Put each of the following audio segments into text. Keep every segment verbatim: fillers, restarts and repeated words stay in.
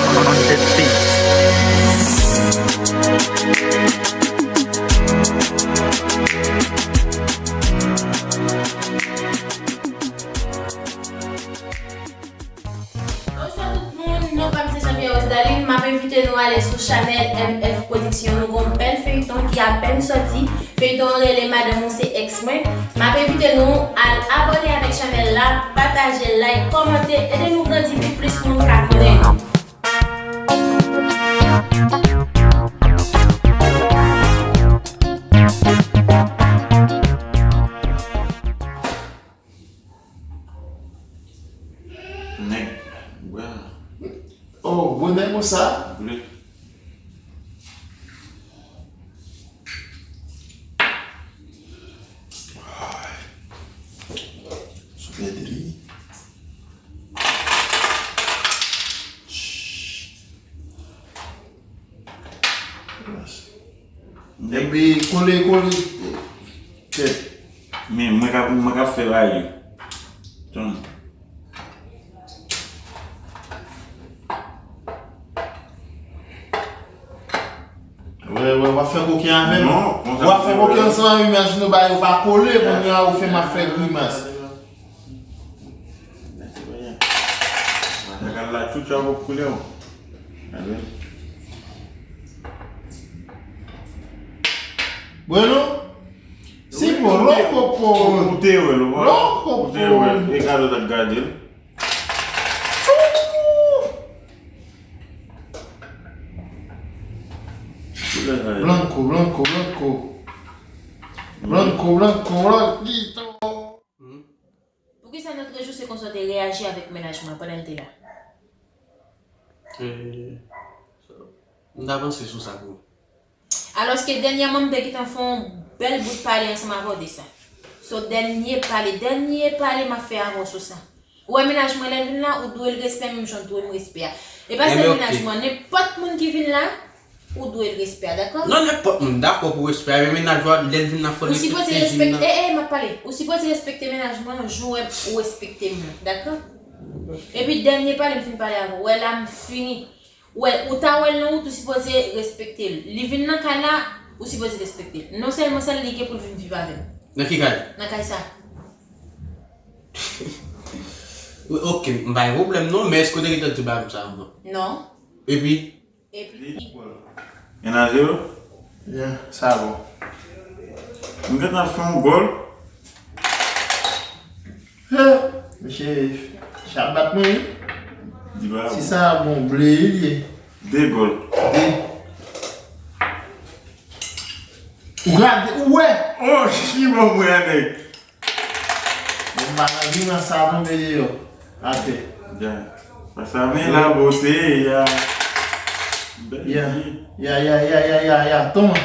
on the beat. Bonswa tout moun, non pa m se Jean-Pierre Rosdaline. M ap envite nou ale sou chanèl M F Production. Nou gon bèl feyton ki apèn sòti. Feyton an rele Madanm ou se èks mwen. M ap envite nou al abòne avèk chanèl la, pataje, like, kòmante, ede nou grandi pou plis moun ka konnen nou. Nèg, bra. Oh, bonè konsa? Ble. Sou pèdi li. Epi kole, kole tèt. Men mwen k ap, mwen k ap fè rayi. Tann. Wè, wè, w ap fè koken avè m. Non, konsa w ap fè koken ansanm avè m, imajine w ba yo pa kole, kounye a ou fè m ap fè grimas. Mwen te genyen. Mwen te gal la tout sa pou koulè w. Amen. Bueno, si po, loco po. Ou te wè l, ou pa? Loco po. Ou te wè l. E gade w t ap gade l. Blanco, blanco, blanco. Blanco, blanco, blanquito. Poukisa nan trèz jou se konsa w te reyaji avèk mennaj mwen pandan l te la? Eh, m ta panse sou sa tou. Alòske dènyèman m te gentan fè yon bèl bout pale ansanm avè w de sa. So dènye pale, dènye pale m ap fè avè w sou sa. Ou wè mennaj mwen lè l vin la, ou dwe l respè menm jan w dwe m respè a. E pa sèl mennaj mwen, nenpòt moun ki vin la, ou dwe l respè a, dakò? Non, nenpòt moun, dakò pou respè a, men mennaj ou a, lè l vin la, fò l respekte vin nan. Ou sipoze respekte, e, e, m ap pale. Ou sipoze respekte mennaj mwen, jan w wè ou respekte m nan, dakò? Epi dènye pale m fin pale avè w. Wè la m fini. Wè, ou ta wè l nan wout, ou sipoze respekte l. Li vin nan kay la, ou sipoze respekte l. Non sèlman sa, li gen pou l vin viv avè m. Nan ki kay? Nan kay sa. Wi, oke, m pa gen pwoblèm non, men èske w te gentan di bagay sa anvan? Non. Epi? Epi? Menaje yo? Yeah, sa bon. M gentan fè yon gòl. He, mesye, chat bat mwen, wi. Di pa. Si sa bon, ble li ye. De gòl. De. Ou gade, ou wè? Oh, ki bon mwen, nèg. Mwen pa nan grimas sa tonbe deyò. Atè. Ya. Pase men la bote ya. Ya. Ya, ya, ya, ya, ya, ya. Toma.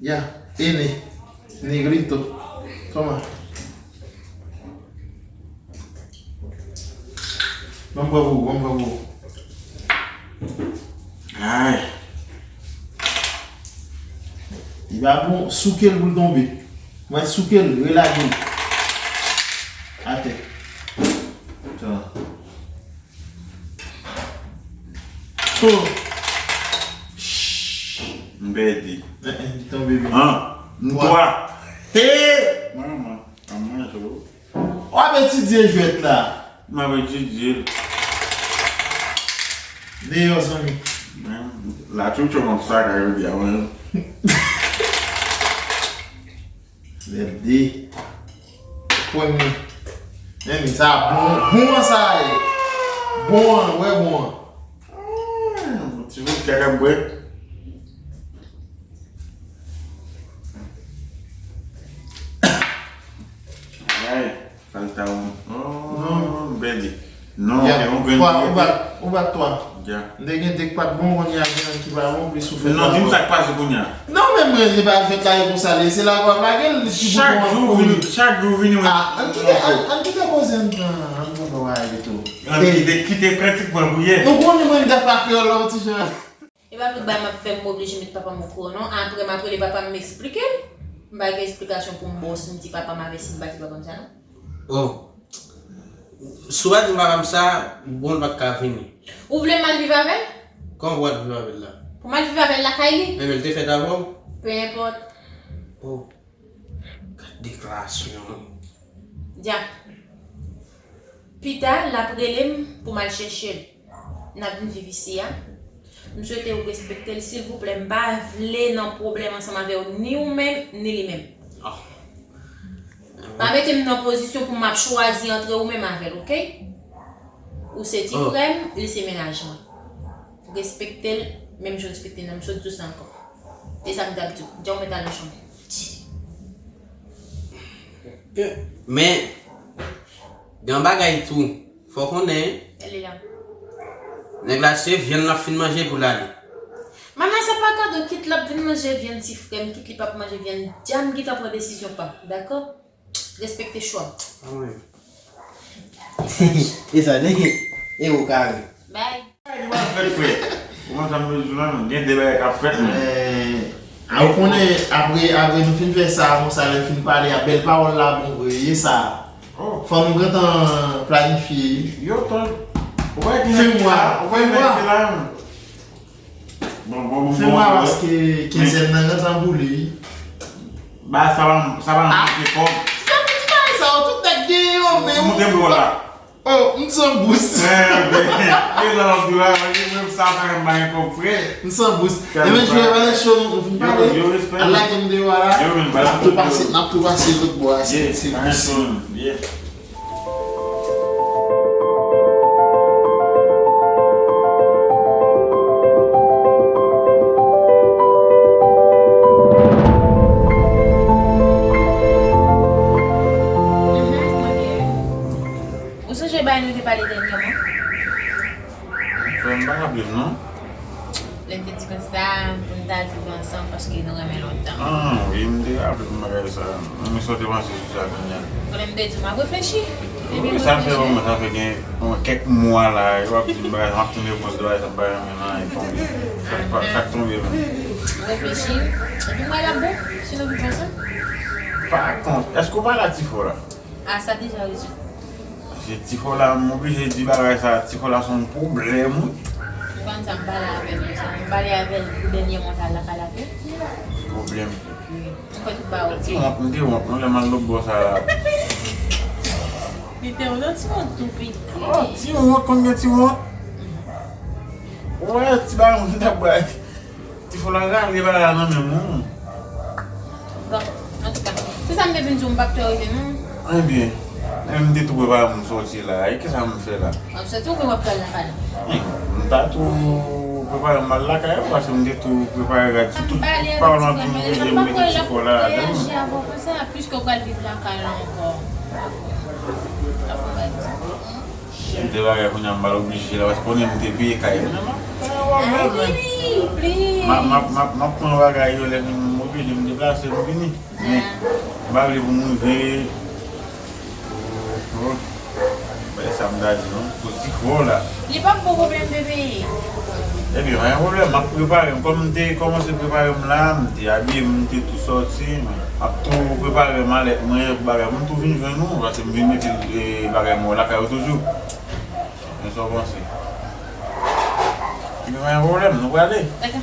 Ya. Ene. Negrito. Toma. Ban m pran pou ou, ban m pran pou ou. Ay. Li pa bon, souke l pou l tonbe. Mwen souke l, relage l. Atè. Tan. Oh. M pèdi. Eh, eh, li tonbe byen. An. Twa. Twa. Hey! Manman, an manje w. W ap etidye jwèt la. M ap etidye l. Deyò, zanmi. Men, la tchoucho konn sa ka yo di a mwen. Lè de. Premye. Men, men sa bon, bon an sa ye. Bon an, wè bon an. Ah, ti bout kaka bwè. Ay. Sa l ta wont. Oh, m pèdi. Non, se yon grenn ki rete. Ou bat, ou bat twa. Ya. M te gen de k pa t bon, kounye a gen youn ki pa bon, plis ou fè twa. Non, di m sa k pase kounye a. Non, men mwen, se pa jwèt la, e konsa li ye. Se la w ap lage l, li ti bouton an pou li. Chak jou vini, chak jou vini, mwen. Ah, ann kite, ann, ann kite koze, ann pran, ann pran bagay li tou. Ann kite, kite pratikman pou yè. Nou konnen mwen, m ta fè kreyòl la, yon ti jan. E pa tout bagay m ap fè m oblije met papa m okouran non. Apre m ap rele papa m, m eksplike l. M pa gen eksplikasyon pou m ba w si m di papa m avèsi m pa di papa m sa non. Oh. Si w pa di m papa m sa, bon, l pa t ka vini. Ou vle m al viv avè l? Kòman w al viv avè l la? Pou m al viv avè l lakay li? Enben, l te fèt avè w? Pe enpòt. Oh. Gad deklarasyon. Dyak. Pita, l ap rele m pou m al chèche l. N ap vin viv isi a. M swete w respekte l, silvouplè. M pa vle nan pwoblèm ansanm avè w, ni ou menm, ni li menm. Ah. Pa mete m nan pozisyon pou m ap chwazi antre ou menm avè l, oke? Ou se ti Oh. frè m, li se mennaj mwen. Respekte l, menm jan w respekte m nan, m sot di w sa ankò. E sa m t ap di w, dja w mèt al nan chanm ou. Men, gen yon bagay tou, fò w konnen. Li la. Nèg la se vyann l ap fin manje pou l ale. Mama, sa pa kado, kit l ap vin manje vyann ti frè m, kit li p ap manje vyann, dja m gentan pran desizyon pa m, dakò? Respekte chwa m. Pa mwen. E sa, nèg, e ou kare. Bye. Bagay ki pral fèt, frè. Kòman sa m bezwen la, non? Gen de bagay k ap fèt, men. Eh, a, ou konnen, apre, apre nou fin fè sa, konsa, lè n fin pale a, bèl pawòl la, bon vre, e sa. Oh. Fò nou gentan planifye. Yo, ton. Ou wè ki Fè nèg ki mwa, la? Ou wè fè nèg mwa. Ki la, non? Bon, bon, bon, Fè bon, mwa bon. Paske kenzèn nan gentan boule. Ba, sa va, sa va Ah. Manke kòb. Jan pou di bagay sa yo, tout nèg gen yo, men Moute ou bò la. Oh, m san bous. Eh, ben, e la, la, la, menm sa, pa gen bagay kòb, frè. M san bous. Kalm, Enben, jwe pa. Bagay cho, nou fin Yo, pale. Yo, respè. Al lage m deyò a la. Yo, men, N ap tou pase, n ap tou pase lòt bò a, se, Yeah, se pa gen bous. Pwoblèm. Yeah. Ou sonje bagay nou te pale dènyèman? Frè, m pa raple m, non. Lè n te di konsa, pou n ta viv ansanm paske nou renmen lontan. Ah, wi, m te raple m bagay sa. Men sa w te panse sou sa kounye a? Konnen m te di w m ap reflechi. Wi, sa fè vrèman, sa fè gen, bon, kèk mwa la, yo ap di m bagay, m ap tann repons de bagay sa, m pa renmen nan, e tonbe. Sa k pa, sa k tonbe menm. Reflechi. Epi m wè l ap bon, si nou viv ansanm. Pa kont, èske w pale a Tifò la? A, sa deja rezoud. Se Tifò la, m oblije di bagay sa, Tifò la se yon pwoblèm, wi. Ou konn sa, m pale avè l konsa. M pale avè l pou dènyèman, m al lakay la tou. Pwoblèm. Wi. M kwè tout ba Ti wont, m te wont, non, lè m al lòt bò sa. Li te yon ti wont tou piti. Oh, ti wont, konn gen ti wont. Ou wè, ti bagay moun t ap bay. Tifò la rale bagay la nan men m, non. Bon, antouka, se sa m te vin di w, m p ap twò rete, non. Ebyen, men m te tou prepare pou m sòti la. E kisa m fè la? W ap sòti oubyen w ap pral lakay la? Wi, m ta tou prepare m al lakay ou, paske m te tou prepare rad sou tout pawòl m ap di m, m te di m mete Tifò la ladan. Reyaji avè w konsa, piske w pral viv lakay la ankò. Ap fè bagay konsa. M te bagay kounye a, m pral oblije la, paske konnen m te peye kay. Kounye a m ap fè yon pwoblèm, men. M ap, m ap, m ap, m ap pran bagay yo, lè m oblije m deplase, m vini. Men, m pa vle pou m rive. Oh, men sa m ta di, non, pou Tifò la. Li p ap bon pwoblèm, bebe. Ebyen, pa gen pwoblèm, m ap prepare m. Kòm m te kòmanse prepare m la, m te abiye m, m te tou sòti, m ap tou prepare malèt mwen, bagay, m tou vin jwenn ou, paske m vin mete, e, bagay mwen lakay ou toujou. Men sa w panse? Ebyen, pa gen pwoblèm, nou prale. Dakò.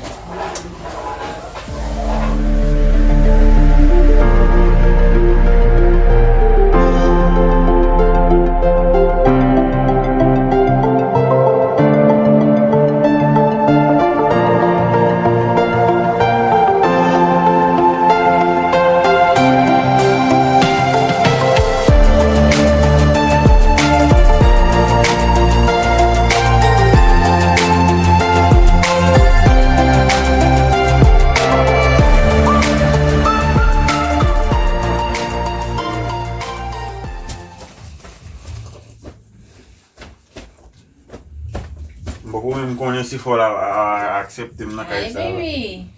M poko menm konnen si fò l a, a, a aksepte m nan kay sa. Ay, baby.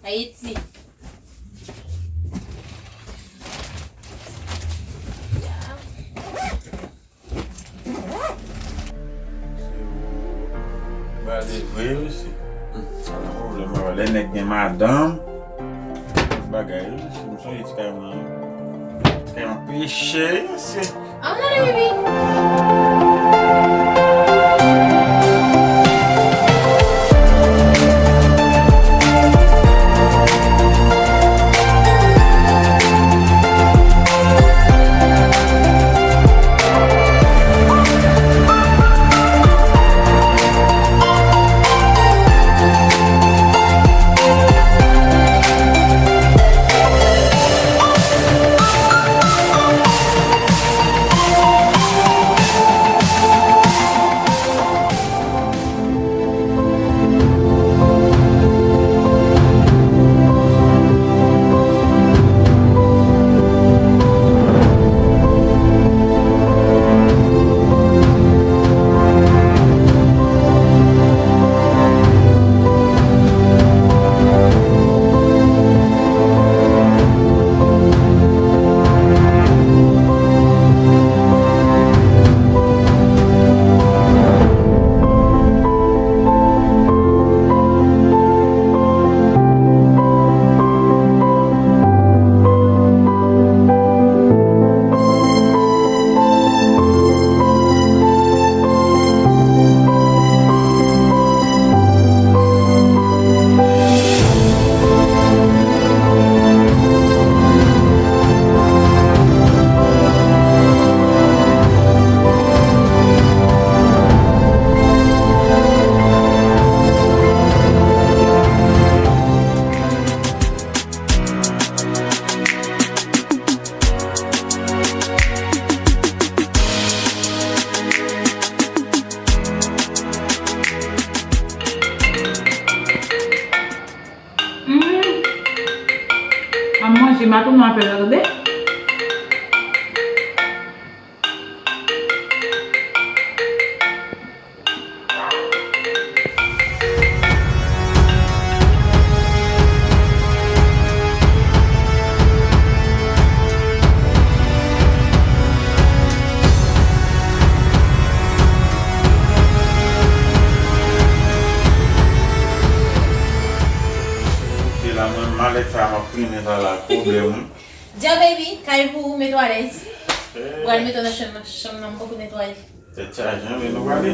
Ayiti. Ba de vre isi. Sa nan pwoblèm, papa. Lè nèg gen madanm, bagay, wi. Si m sonje ti kay mwen, ti kay mwen peche, isi. Ann ale, baby. Ap manje, m a tounen apèl la, tande. Kote la, mwen, malèt sa, m ap trennen sa la, pwoblèm, wi. Dja baby, kay pou ou, mete w alèz. Pral mete w nan chanm nan, chanm nan, m poko netwaye. Tèt chaje, men nou prale.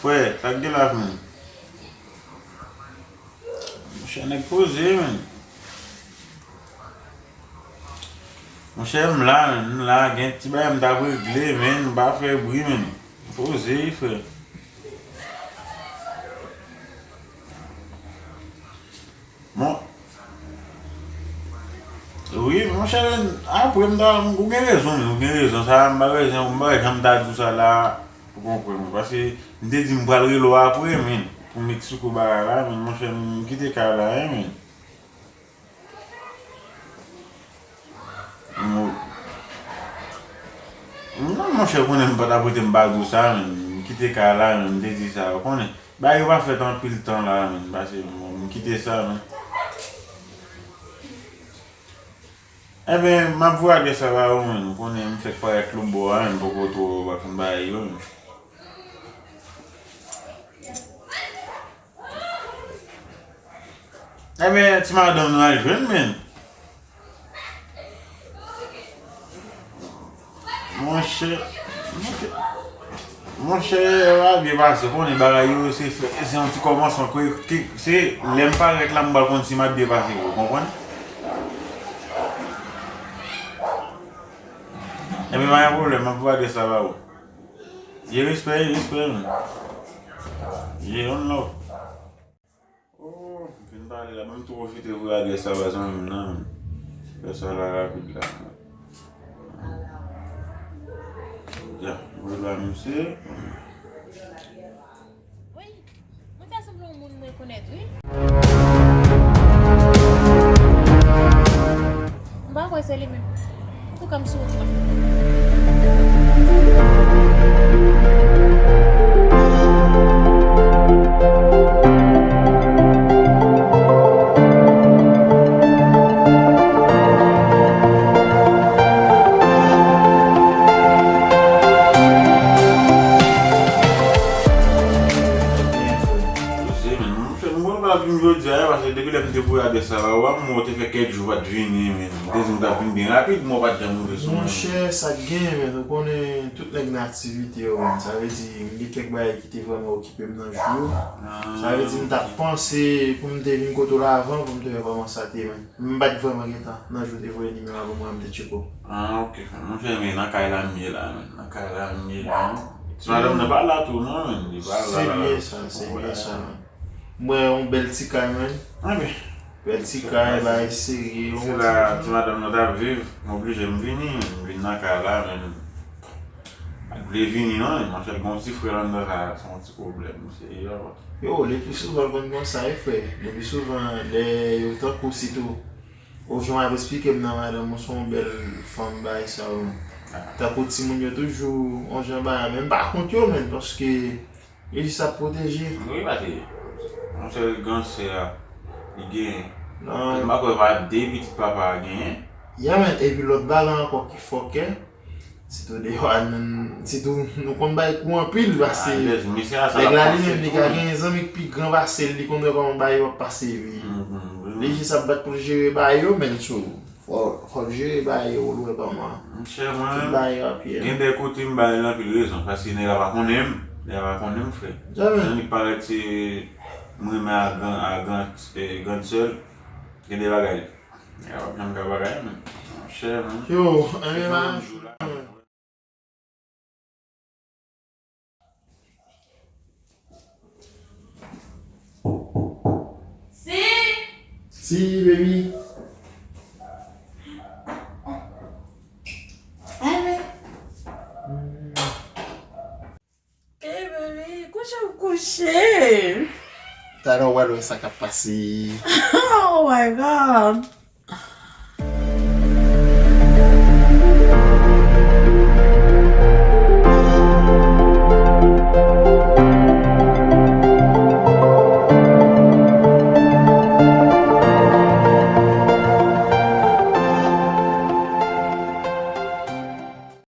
Frè, sa k gen la, frè? Monchè, nèg poze, men. Monchè, m la, men, m la, gen ti bagay m t ap regle, men, m pa fè bri, men. M poze, wi, frè. Bon. Wi, monchè, apre, m ta, ou gen rezon, men, ou gen rezon. Sa, m pa bezwen, m pa janm ta di w sa la, ou konprann, wi. Paske, m te di m pral rele w apre, men, pou m eksplike w bagay la, men, monchè, m kite kay la, wi, men. Mo-, non, monchè, ou konnen m pa t ap rete m pa di w sa, men. M kite kay la, men, m te di sa, ou konnen. Bagay yo pa fèt anpil tan la, men, pase, bon, m kite sa, men. Enben, m ap voye adrès la ba ou, men, ou konnen m fèk parèt lòtbò a, men, m poko twò konn bagay yo, men. Enben, ti madanm nou al jwenn, men. Monchè, monchè, monchè, w ap byen pase. Konnen bagay yo, se, se yon ti kòmansman. Ke, ke, se lè m parèt la, m pral konn si m ap byen pase, ou konprann? Enben, pa gen pwoblèm, m ap voye adrès la ba ou. Ye respè, ye respè, men. Ye one love. Oh, m fin pale la, ban m tou pwofite voye adrès la ba zanmi m nan, men. Fè sa la rapid la. Ya, voye ba misye. Wi, mwen ta sanble yon moun mwen konèt, wi. M pa kwè se li menm. Antouka, m sou wout la. Jodi a, paske depi lè m te voye adrès la ba ou a, m wè w te fè kèk jou w pa t vini, men. M te di m t ap vin byen rapid, men w pa t janm rive sou mwen. Monchè, sa k genyen, men, ou konnen tout nèg gen aktivite yo, men. Sa vle di, m gen kèk bagay ki te vrèman okipe m nan jou yo. Sa vle di, m t ap panse pou m te vin kote w la avan, pou m te wè kòman sa te ye, men. M pa t vrèman gen tan nan jou w te voye nimewo a pou mwen, m te tcheke w. Ah, ok, frè. Monchè, men nan kay la m ye la, men. Nan kay la m ye la. Ti madanm nan pa la tou, non, men. Li pa la. Se byen sa, se byen sa, men. M wè yon bèl ti kay, men. Anben. Bèl ti kay, bagay serye, yon ti madanm nan t ap viv, m oblije m vini, men. M vin nan kay la, men. Li pa t vle vini, non, men. Monchè, l gen yon ti frè anndan sa, se yon ti pwoblèm, serye. Yo, le pli souvan l konn konsa, wi, frè. Le pli souvan, lè yo tankou sitou. Ou jan w ap esplike m nan, madanm ou se yon bèl fanm, bagay sa yo. Tankou timoun yo toujou, yon jan bagay, men m pa kont yo, men, paske yo jis ap pwoteje. Wi, paske yon sèl gran sè a, li genyen. Non. M pa kwè pa de pitit papa a genyen. Ya, men, epi lòt bagay ankò ki fòkè, sitou deyò a, menm, sitou nou konn bay kou anpil, paske nèg la li menm, li ka gen zanmi k pi gran pase l, li konn wè kòman bagay yo ap pase, epi li jis ap bat pou l jere bagay yo, men, so, fò, fò l jere bagay yo, pou l wè kòman tout bagay yo ap ye. Gen de kote m ba nèg la anpil rezon, paske nèg la pa konnen m, nèg la pa konnen m, frè. Jan li parèt se m renmen a gran, a gran, eh, grann sè l, gen de bagay. Nèg la pa janm ka bagay, men. Monchè, men. Yo, anben, Si. Si, baby. Hey, baby, kouche ou kouche? Talè w pral wè sa k ap pase. Oh my God.